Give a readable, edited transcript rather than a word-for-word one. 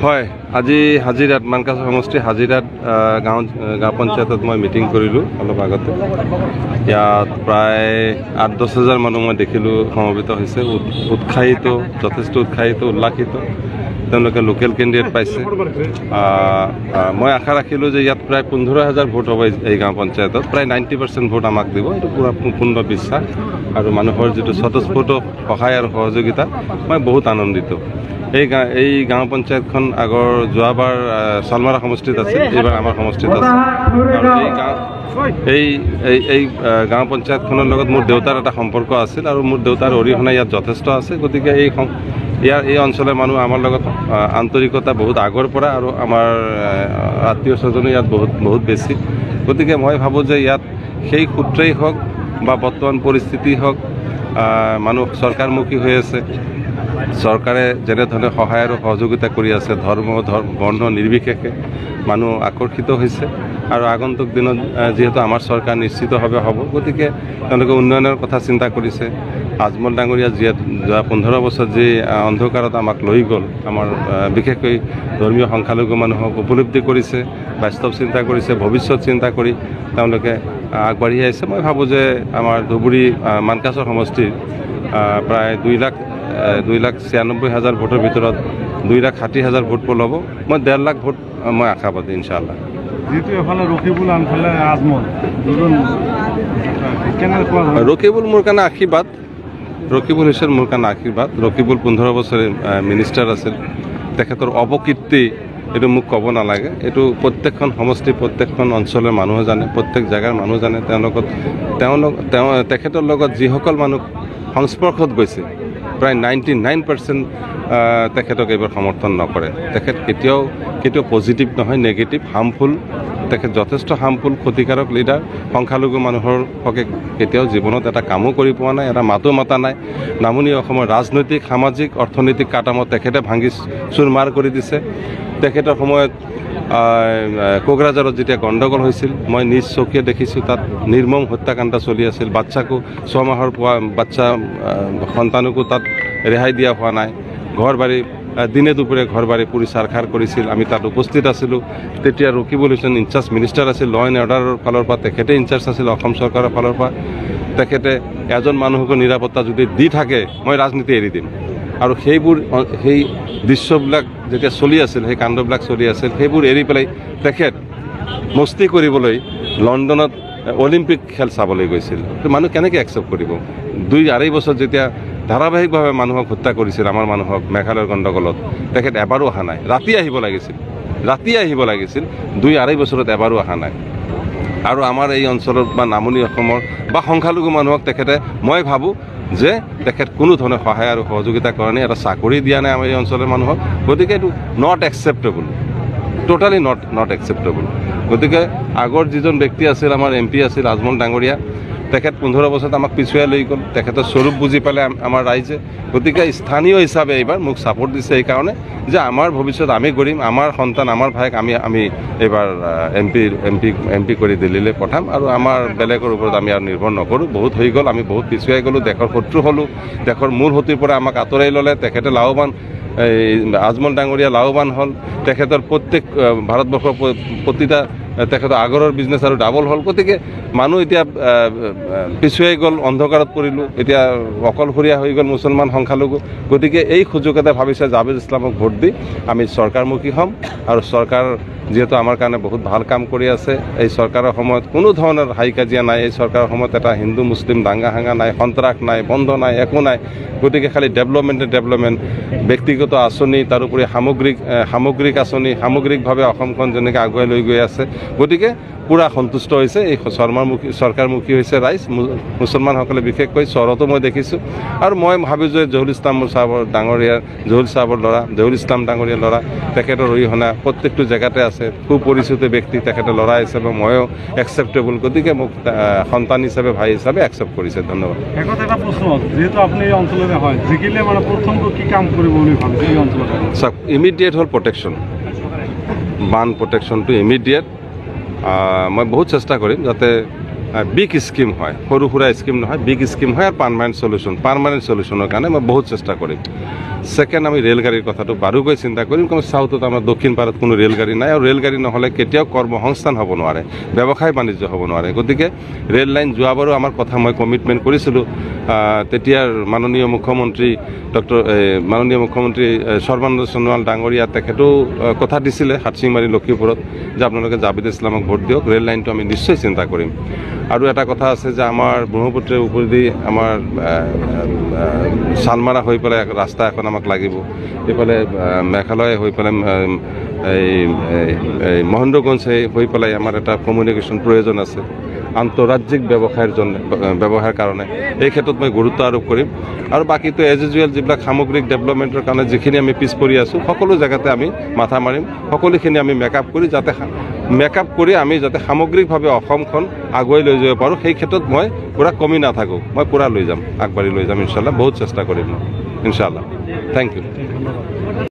হয়, আজি হাজিৰাত মানকাচৰ সমষ্টি হাজিৰাত গাঁও পঞ্চায়তত মই মিটিং কৰিলোঁ অলপ আগতে। ইয়াত প্ৰায় 8-10 হাজাৰ মানুহ মই দেখিলোঁ সমবেত হৈছে, উৎসাহিত, যথেষ্ট উৎসাহিত, উল্লাসিত। তেওঁলোকে লোকেল কেণ্ডিডেট পাইছে। মই আশা ৰাখিলোঁ যে ইয়াত প্ৰায় 15 হাজাৰ ভোট হ'ব এই গাঁও পঞ্চায়তত, প্ৰায় 90% ভোট আমাক দিব। এইটো পূৰা পূৰ্ণ বিশ্বাস আৰু মানুহৰ যিটো স্বতঃস্ফূৰ্ত সহায় আৰু সহযোগিতা, মই বহুত আনন্দিত। এই গাঁও পঞ্চায়তখন আগৰ যোৱাবাৰ শালমাৰা সমষ্টিত আছিল, এইবাৰ আমাৰ সমষ্টিত আছে। আৰু এই এই গাঁও পঞ্চায়তখনৰ লগত মোৰ দেউতাৰ এটা সম্পৰ্ক আছিল আৰু মোৰ দেউতাৰ অৰিহণা ইয়াত যথেষ্ট আছে। গতিকে এই অঞ্চলৰ মানুহ আমাৰ লগত আন্তৰিকতা বহুত আগৰ পৰা আৰু আমাৰ আত্মীয় স্বজনো ইয়াত বহুত বহুত বেছি। গতিকে মই ভাবোঁ যে ইয়াত সেই সূত্ৰেই হওক বা বৰ্তমান পৰিস্থিতি হওক, মানুহ চৰকাৰমুখী হৈ আছে। চৰকাৰে যেনেধৰণে সহায় আৰু সহযোগিতা কৰি আছে, ধৰ্ম বৰ্ণ নিৰ্বিশেষে মানুহ আকৰ্ষিত হৈছে। আৰু আগন্তুক দিনত যিহেতু আমাৰ চৰকাৰ নিশ্চিতভাৱে হ'ব, গতিকে তেওঁলোকে উন্নয়নৰ কথা চিন্তা কৰিছে। আজমল ডাঙৰীয়া যিহেতু যোৱা 15 বছৰ যি অন্ধকাৰত আমাক লৈ গ'ল, আমাৰ বিশেষকৈ ধৰ্মীয় সংখ্যালঘু মানুহক উপলব্ধি কৰিছে, বাস্তৱ চিন্তা কৰিছে, ভৱিষ্যত চিন্তা কৰি তেওঁলোকে আগবাঢ়ি আহিছে। মই ভাবোঁ যে আমাৰ ধুবুৰী মানকাচৰ সমষ্টিৰ প্ৰায় 2,96,000 ভোটৰ ভিতৰত 2,60,000 ভোট পলাব। মই 1.5 লাখ ভোট মই আশাবাদী ইনশাআল্লাহ। যিহেতু এফালে ৰকিবুল আনফালে আজমল, দুজন কেনেকুৱা? ৰকিবুল মোৰ কাৰণে আশীৰ্বাদ, ৰকিবুল হৈছে মোৰ কাৰণে আশীৰ্বাদ। ৰকিবুল 15 বছৰে মিনিষ্টাৰ আছিল, তেখেতৰ অপকীৰ্তি এইটো মোক ক'ব নালাগে। এইটো প্ৰত্যেকখন সমষ্টি, প্ৰত্যেকখন অঞ্চলৰ মানুহে জানে, প্ৰত্যেক জেগাৰ মানুহ জানে। তেখেতৰ লগত যিসকল মানুহ সংস্পৰ্শত গৈছে, প্ৰায় 99% তেখেতক এইবাৰ সমৰ্থন নকৰে। তেখেত কেতিয়াও কেতিয়াও পজিটিভ নহয়, নেগেটিভ, হাৰ্মফুল। তেখেত যথেষ্ট হাৰ্মফুল, ক্ষতিকাৰক লিডাৰ। সংখ্যালঘু মানুহৰ হকে কেতিয়াও জীৱনত এটা কামো কৰি পোৱা নাই, এটা মাতো মাতা নাই। নামনি অসমৰ ৰাজনৈতিক, সামাজিক, অৰ্থনৈতিক কাঠামো তেখেতে ভাঙি চুৰমাৰ কৰি দিছে। তেখেতৰ সময়ত কোকৰাঝাৰত যেতিয়া গণ্ডগোল হৈছিল, মই নিজ চকুৰে দেখিছোঁ, তাত নিৰ্মম হত্যাকাণ্ড চলি আছিল। বাচ্চাকো 6 মাহৰ পোৱা বাচ্চা সন্তানকো তাত ৰেহাই দিয়া হোৱা নাই। ঘৰ বাৰী দিনে দুপৰে ঘৰ বাৰী পুৰি চাৰখাৰ কৰিছিল। আমি তাত উপস্থিত আছিলোঁ। তেতিয়া ৰকিবুল হুছেইন ইনচাৰ্জ মিনিষ্টাৰ আছিল, ল এণ্ড অৰ্ডাৰৰ ফালৰ পৰা তেখেতে ইনচাৰ্জ আছিল, অসম চৰকাৰৰ ফালৰ পৰা। তেখেতে এজন মানুহকো নিৰাপত্তা যদি দি থাকে, মই ৰাজনীতি এৰি দিম। আৰু সেই দৃশ্যবিলাক যেতিয়া চলি আছিল, সেই কাণ্ডবিলাক চলি আছিল, সেইবোৰ এৰি পেলাই তেখেত মস্তি কৰিবলৈ লণ্ডনত অলিম্পিক খেল চাবলৈ গৈছিল। মানুহ কেনেকৈ একচেপ্ট কৰিব? 2-2.5 বছৰ যেতিয়া ধাৰাবাহিকভাৱে মানুহক হত্যা কৰিছিল, আমাৰ মানুহক মেঘালয়ৰ গণ্ডগোলত, তেখেত এবাৰো অহা নাই। ৰাতি আহিব লাগিছিল, ৰাতি আহিব লাগিছিল। 2-2.5 বছৰত এবাৰো অহা নাই। আৰু আমাৰ এই অঞ্চলত বা নামনি অসমৰ বা সংখ্যালঘু মানুহক তেখেতে, মই ভাবোঁ যে তেখেত কোনো ধৰণৰ সহায় আৰু সহযোগিতা কৰা নাই, এটা চাকৰি দিয়া নাই আমাৰ এই অঞ্চলৰ মানুহক। গতিকে এইটো not acceptable, totally not acceptable. গতিকে আগৰ যিজন ব্যক্তি আছিল, আমাৰ এম পি আছিল আজমল ডাঙৰীয়া, তেখেত 15 বছৰত আমাক পিছুৱাই লৈ গ'ল। তেখেতৰ স্বৰূপ বুজি পালে আমাৰ ৰাইজে। গতিকে স্থানীয় হিচাপে এইবাৰ মোক ছাপোৰ্ট দিছে এইকাৰণে যে আমাৰ ভৱিষ্যত আমি কৰিম, আমাৰ সন্তান, আমাৰ ভাইক আমি এইবাৰ এম পি কৰি দিল্লীলৈ পঠাম। আৰু আমাৰ বেলেগৰ ওপৰত আমি আৰু নিৰ্ভৰ নকৰোঁ। বহুত হৈ গ'ল, আমি বহুত পিছুৱাই গ'লোঁ, দেশৰ শত্ৰু হ'লোঁ, দেশৰ মূল সুঁতিৰ পৰা আমাক আঁতৰাই ল'লে। তেখেতে লাভৱান, এই আজমল ডাঙৰীয়া লাভৱান হ'ল। তেখেতৰ প্ৰত্যেক ভাৰতবৰ্ষৰ প্ৰতিটা তেখেতৰ আগৰৰ বিজনেছ আৰু ডাবল হ'ল। গতিকে মানুহ এতিয়া পিছুৱাই গ'ল, অন্ধকাৰত পৰিলোঁ, এতিয়া অকলশৰীয়া হৈ গ'ল মুছলমান সংখ্যালঘু। গতিকে এই সুযোগতে ভাবিছে জাভেদ ইছলামক ভোট দি আমি চৰকাৰমুখী হ'ম। আৰু চৰকাৰ যিহেতু আমাৰ কাৰণে বহুত ভাল কাম কৰি আছে, এই চৰকাৰৰ সময়ত কোনো ধৰণৰ হাই কাজিয়া নাই, এই চৰকাৰৰ সময়ত এটা হিন্দু মুছলিম দাঙ্গা হাঙ্গা নাই, সন্ত্ৰাস নাই, বন্ধ নাই, একো নাই। গতিকে খালি ডেভেলপমেণ্টে ডেভেলপমেণ্ট, ব্যক্তিগত আঁচনি, তাৰোপৰি সামগ্ৰিক আঁচনি, সামগ্ৰিকভাৱে অসমখন যেনেকৈ আগুৱাই লৈ গৈ আছে, গতিকে পূৰা সন্তুষ্ট হৈছে। এই চৰকাৰমুখী হৈছে ৰাইজ, মুছলমানসকলে বিশেষকৈ চহৰতো মই দেখিছোঁ। আৰু মই ভাবোঁ যে জহুৰ ইছলাম চাহাবৰ ডাঙৰীয়াৰ, জহুৰ চাহাবৰ ল'ৰা, জহুৰ ইছলাম ডাঙৰীয়াৰ ল'ৰা, তেখেতৰ অৰিহণা প্ৰত্যেকটো জেগাতে আছে। সুপৰিচিত ব্যক্তি, তেখেতৰ ল'ৰা হিচাপে ময়ো একচেপ্টেবল। গতিকে মোক সন্তান হিচাপে, ভাই হিচাপে একচেপ্ট কৰিছে। ধন্যবাদ। শেষত এটা প্ৰশ্ন, যিহেতু আপুনি এই অঞ্চলৰে হয়, জিকিলে মানে প্ৰথমটো কি কাম কৰিব বুলি ভাবিছে এই অঞ্চলত? চাওক, ইমিডিয়েট হ'ল প্ৰটেকশ্যন, বান প্ৰটেকশ্যনটো ইমিডিয়েট। মই বহুত চেষ্টা কৰিম যাতে বিগ স্কিম হয়, সৰু সুৰা স্কিম নহয়, বিগ স্কিম হয় আৰু পাৰ্মানেণ্ট চলিউশ্যন, পাৰ্মানেণ্ট চলিউশ্যনৰ কাৰণে মই বহুত চেষ্টা কৰিম। ছেকেণ্ড, আমি ৰেলগাড়ীৰ কথাটো বাৰুকৈ চিন্তা কৰিম, কাৰণ চাউথত আমাৰ দক্ষিণ ভাৰত কোনো ৰেলগাড়ী নাই আৰু ৰেলগাড়ী নহ'লে কেতিয়াও কৰ্মসংস্থান হ'ব নোৱাৰে, ব্যৱসায় বাণিজ্য হ'ব নোৱাৰে। গতিকে ৰেল লাইন যোৱাবাৰো আমাৰ কথা মই কমিটমেণ্ট কৰিছিলোঁ, তেতিয়াৰ মাননীয় মুখ্যমন্ত্ৰী ডক্টৰ মাননীয় মুখ্যমন্ত্ৰী সৰ্বানন্দ সোণোৱাল ডাঙৰীয়া তেখেতেও কথা দিছিলে হাটশিংমাৰী লক্ষীপুৰত যে আপোনালোকে জাবিদ ইছলামক ভোট দিয়ক, ৰেল লাইনটো আমি নিশ্চয় চিন্তা কৰিম। আৰু এটা কথা আছে যে আমাৰ ব্ৰহ্মপুত্ৰৰ ওপৰেদি আমাৰ শালমাৰা হৈ পেলাই ৰাস্তা এখন আমাক লাগিব, এইফালে মেঘালয় হৈ পেলাই এই মহেন্দ্ৰগঞ্জ হৈ পেলাই আমাৰ এটা কমিউনিকেশ্যন প্ৰয়োজন আছে আন্তঃৰাজ্যিক ব্যৱসায়ৰ জন্য, ব্যৱসায়ৰ কাৰণে। এই ক্ষেত্ৰত মই গুৰুত্ব আৰোপ কৰিম। আৰু বাকীটো এজ ইউজুৱেল যিবিলাক সামগ্ৰিক ডেভেলপমেণ্টৰ কাৰণে যিখিনি আমি পিছ পৰি আছোঁ সকলো জেগাতে আমি মাথা মাৰিম, সকলোখিনি আমি মেকআপ কৰি যাতে মেকআপ কৰি আমি যাতে সামগ্ৰিকভাৱে অসমখন আগুৱাই লৈ যাব পাৰোঁ, সেই ক্ষেত্ৰত মই পূৰা কমি নাথাকোঁ, মই পূৰা লৈ যাম, আগবাঢ়ি লৈ যাম ইনশাল্লাহ, বহুত চেষ্টা কৰিম মই ইনশাল্লাহ। Thank you.